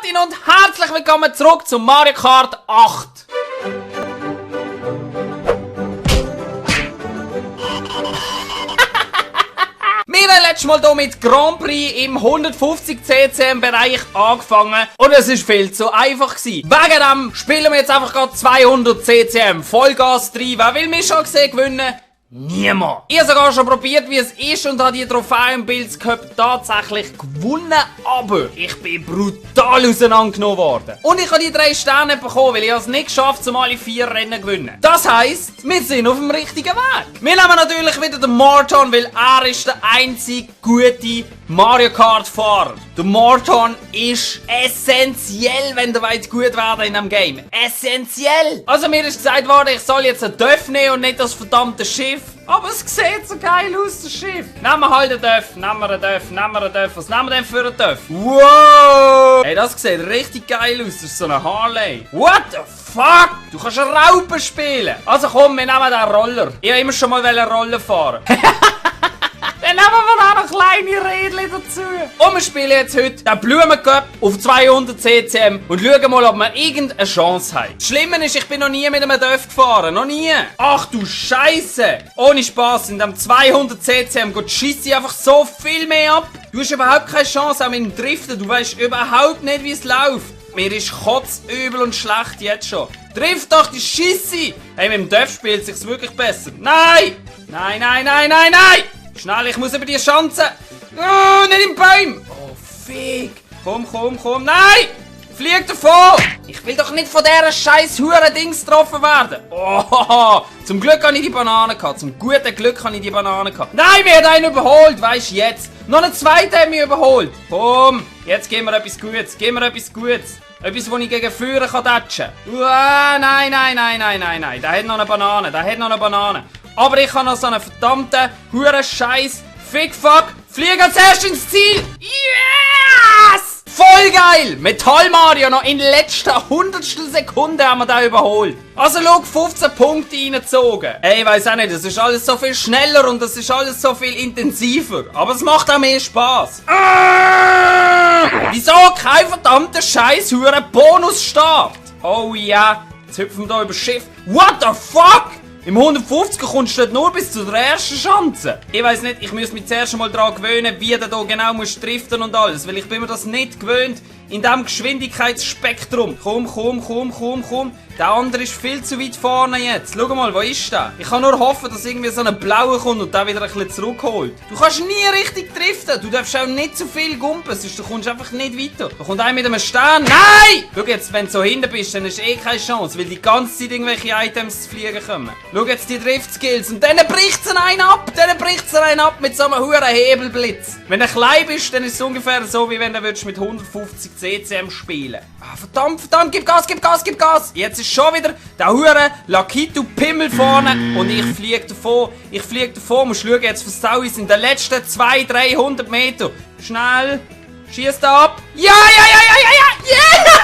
Martin und herzlich willkommen zurück zu Mario Kart 8. Wir haben letztes Mal hier mit Grand Prix im 150 CCM Bereich angefangen und es war viel zu einfach gewesen. Wegen dem spielen wir jetzt einfach gerade 200 CCM Vollgas rein. Wer will mich schon gesehen gewinnen? Niemand. Ich habe sogar schon probiert, wie es ist und habe die Trophäe im Builds Cup tatsächlich gewonnen, aber ich bin brutal auseinandergenommen worden. Und ich habe die 3 Sterne bekommen, weil ich es nicht geschafft habe, alle 4 Rennen zu gewinnen. Das heisst, wir sind auf dem richtigen Weg. Wir nehmen natürlich wieder den Morton, weil er ist der einzige gute Mario Kart Fahrer. Der Morton ist essentiell, wenn du gut werden in diesem Game. Essentiell! Also mir ist gesagt worden, ich soll jetzt ein Döff nehmen und nicht das verdammte Schiff. Aber es sieht so geil aus, das Schiff. Nehmen wir halt einen Döff, nehmen wir einen Döff, nehmen wir einen Döff. Was nehmen wir denn für einen Döff? Wow! Hey, das sieht richtig geil aus. Das ist so eine Harley. What the fuck? Du kannst eine Raupe spielen. Also komm, wir nehmen den Roller. Ich wollte immer schon mal Roller fahren. Dann nehmen wir auch noch kleine Rädchen dazu. Und wir spielen jetzt heute den Blumencup auf 200 CCM und schauen mal, ob wir irgendeine Chance haben. Das Schlimme ist, ich bin noch nie mit einem Döff gefahren. Noch nie. Ach du Scheiße. Ohne Spaß, in dem 200 CCM geht die Scheisse einfach so viel mehr ab. Du hast überhaupt keine Chance, auch mit dem Driften. Du weißt überhaupt nicht, wie es läuft. Mir ist kotzübel und schlecht jetzt schon. Drift doch die Scheisse. Hey, mit dem Döff spielt es sich wirklich besser. Nein! Nein, nein, nein, nein, nein! Schnell, ich muss über die Schanze. Oh, nicht im Baum. Oh, fick. Komm, komm, komm. Nein! Flieg davon! Ich will doch nicht von dieser scheiß Huren-Dings getroffen werden. Oh, zum Glück habe ich die Banane gehabt. Zum guten Glück habe ich die Banane gehabt. Nein, wir haben einen überholt. Weisst du jetzt? Noch einen zweiten haben wir überholt. Komm, jetzt geben wir etwas Gutes. Geben wir etwas Gutes. Etwas, wo ich gegen Führer kann datschen. Nein, nein, nein, nein, nein, nein. Der hat noch eine Banane. Der hat noch eine Banane. Aber ich habe noch so einen verdammten, huren Scheiß Fick-Fuck. Fliege als erstes ins Ziel. Yes! Voll geil! Metall Mario noch in letzter hundertstel Sekunde haben wir da überholt. Also schau, 15 Punkte reingezogen. Ey, ich weiss auch nicht, das ist alles so viel schneller und das ist alles so viel intensiver. Aber es macht auch mehr Spaß. Wieso kein verdammter Scheiß huren Bonusstart? Oh ja, jetzt hüpfen wir da über das Schiff. What the fuck? Im 150 kommst du nur bis zur ersten Chance. Ich weiss nicht, ich muss mich zuerst einmal daran gewöhnen, wie du hier genau musst driften und alles. Weil ich bin mir das nicht gewöhnt in diesem Geschwindigkeitsspektrum. Komm, komm, komm, komm, komm. Der andere ist viel zu weit vorne jetzt. Schau mal, wo ist der? Ich kann nur hoffen, dass irgendwie so ein blauer kommt und der wieder ein bisschen zurückholt. Du kannst nie richtig driften. Du darfst auch nicht zu viel gumpen, sonst du kommst einfach nicht weiter. Da kommt einer mit einem Stern. Nein! Schau jetzt, wenn du so hinten bist, dann hast du eh keine Chance, weil die ganze Zeit irgendwelche Items zu fliegen kommen. Schau jetzt die Drift-Skills und dann bricht es einen ab. Dann bricht es einen ab mit so einem huren Hebelblitz. Wenn du klein bist, dann ist es ungefähr so, wie wenn du mit 150 CCM spielen. Ah, verdammt, verdammt, gib Gas, gib Gas, gib Gas. Jetzt ist schon wieder der hure Lakitu Pimmel vorne und ich fliege davon. Ich fliege davon. Musst schauen, jetzt versau ich es in den letzten 200-300 Meter. Schnell. Schieß da ab. Ja, ja, ja, ja, ja, ja. Yeah!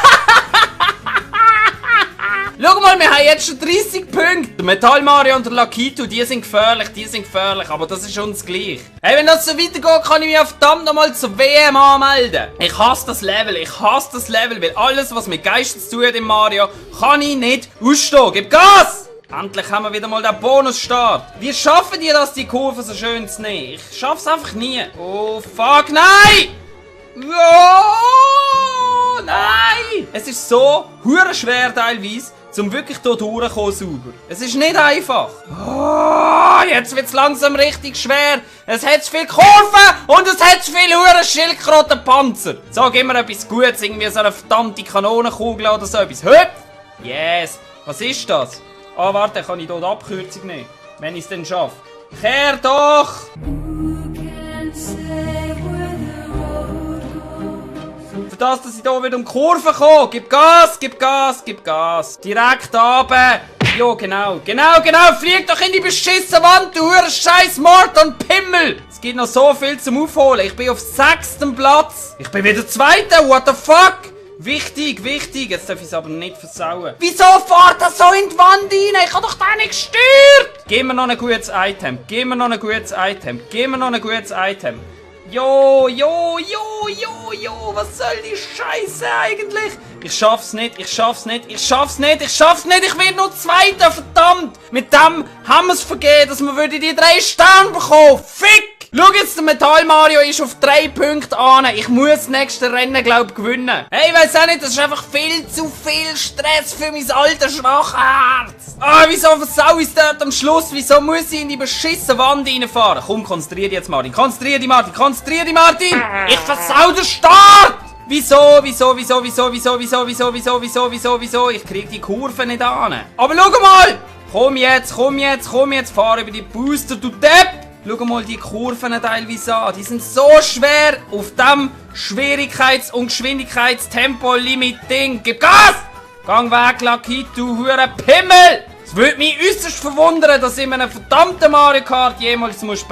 Schau mal, wir haben jetzt schon 30 Punkte. Der Metall Mario und der Lakitu, die sind gefährlich, aber das ist uns gleich. Hey, wenn das so weitergeht, kann ich mich verdammt nochmal zur WM anmelden. Ich hasse das Level, weil alles, was mit Geisten zu tun hat im Mario, kann ich nicht ausstehen. Gib Gas! Endlich haben wir wieder mal den Bonusstart. Wie schaffen die das, die Kurve so schön zu nehmen? Ich schaff's einfach nie. Oh, fuck, nein! Oh, nein! Es ist so hure schwer teilweise, um wirklich hier durchzukommen sauber. Es ist nicht einfach. Oh, jetzt wird es langsam richtig schwer. Es hat zu viele Kurven und es hat zu viele hure Schildkrötenpanzer. So, gib mir etwas Gutes, irgendwie so eine verdammte Kanonenkugel oder so etwas. Hüpf! Yes! Was ist das? Ah, warte, kann ich hier die Abkürzung nehmen, wenn ich es denn schaffe. Kehr doch! Für das, dass ich hier wieder um die Kurve komme. Gib Gas, gib Gas, gib Gas. Direkt runter. Jo, genau. Genau. Flieg doch in die beschissene Wand, du scheiß Morton Pimmel. Es gibt noch so viel zum Aufholen. Ich bin auf 6. Platz. Ich bin wieder 2. What the fuck? Wichtig. Jetzt darf ich es aber nicht versauen. Wieso fährt das so in die Wand rein? Ich habe doch da nicht gesteuert. Gib mir noch ein gutes Item. Jo, was soll die Scheiße eigentlich? Ich schaff's nicht, ich werde nur Zweiter, verdammt! Mit dem haben wir's vergeben, dass wir die 3 Sterne bekommen. Fick! Schau jetzt, der Metall Mario ist auf 3 Punkte an. Ich muss das nächste Rennen, glaub, gewinnen. Hey, ich weiss auch nicht, das ist einfach viel zu viel Stress für mein altes schwaches Herz. Ah, wieso versau ich's dort am Schluss? Wieso muss ich in die beschissene Wand reinfahren? Komm, konzentrier dich jetzt, Martin. Konzentrier dich, Martin. Ich versau den Start! Wieso? Ich krieg die Kurve nicht an. Aber schau mal! Komm jetzt, fahr über die Booster, du Depp! Schau mal die Kurven teilweise an. Die sind so schwer auf dem Schwierigkeits- und Geschwindigkeitstempo-Limit-Ding. Gib Gas! Gang weg, Lucky, du hure Pimmel! Es würde mich äußerst verwundern, dass ich in einem verdammten Mario Kart jemals bremsen muss.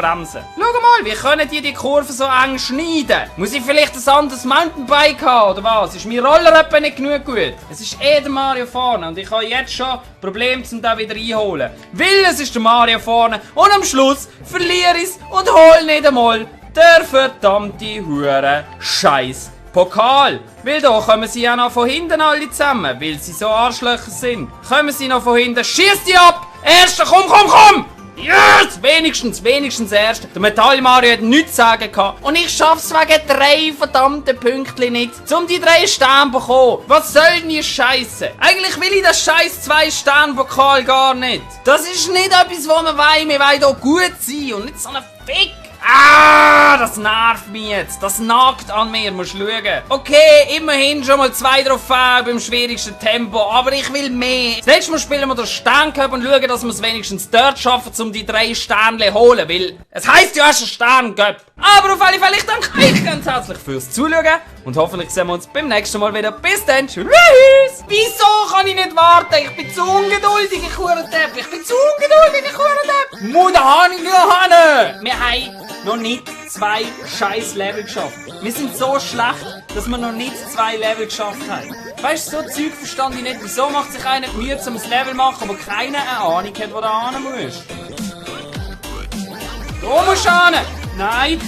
Schau mal, wie können die Kurven so eng schneiden? Muss ich vielleicht ein anderes Mountainbike haben, oder was? Ist mein Roller etwa nicht genug gut? Es ist der Mario vorne und ich habe jetzt schon Probleme, um den wieder einholen. Weil es ist der Mario vorne und am Schluss verliere ich es und hole nicht einmal der verdammte hure Scheiß Pokal. Weil da kommen sie ja noch von hinten alle zusammen, weil sie so Arschlöcher sind. Kommen sie noch von hinten, schießt die ab! Erster, komm! Yes! Wenigstens Erster. Der Metall Mario hat nichts zu sagen gehabt. Und ich schaff's wegen 3 verdammten Pünktchen nicht, um die 3 Sterne zu bekommen. Was soll denn die Scheiße? Eigentlich will ich das scheiß 2 Sterne Pokal gar nicht. Das ist nicht etwas, wo wir wollen. Wir wollen hier gut sein und nicht so ein Fick. Ah, das nervt mich jetzt. Das nagt an mir, musst schauen. Okay, immerhin schon mal 2 Trophäen beim schwierigsten Tempo, aber ich will mehr. Das nächste Mal spielen wir den Sterncup und schauen, dass wir es wenigstens dort schaffen, um die 3 Sterne zu holen, weil es heisst ja erst ein Sterncup. Aber auf alle Fälle, ich danke euch ganz herzlich fürs Zuschauen und hoffentlich sehen wir uns beim nächsten Mal wieder. Bis dann, tschüss! Wieso kann ich nicht warten? Ich bin zu ungeduldig, ich Hurendepp. Mutter habe ich gehabt. Wir haben noch nicht 2 scheiß Level geschafft. Wir sind so schlecht, dass wir noch nicht 2 Level geschafft haben. Weißt du, so Zeug verstand ich nicht. Wieso macht sich einer Mühe, um ein Level zu machen, aber keiner eine Ahnung hat, wo da hin muss? Da musst du hin! Nein!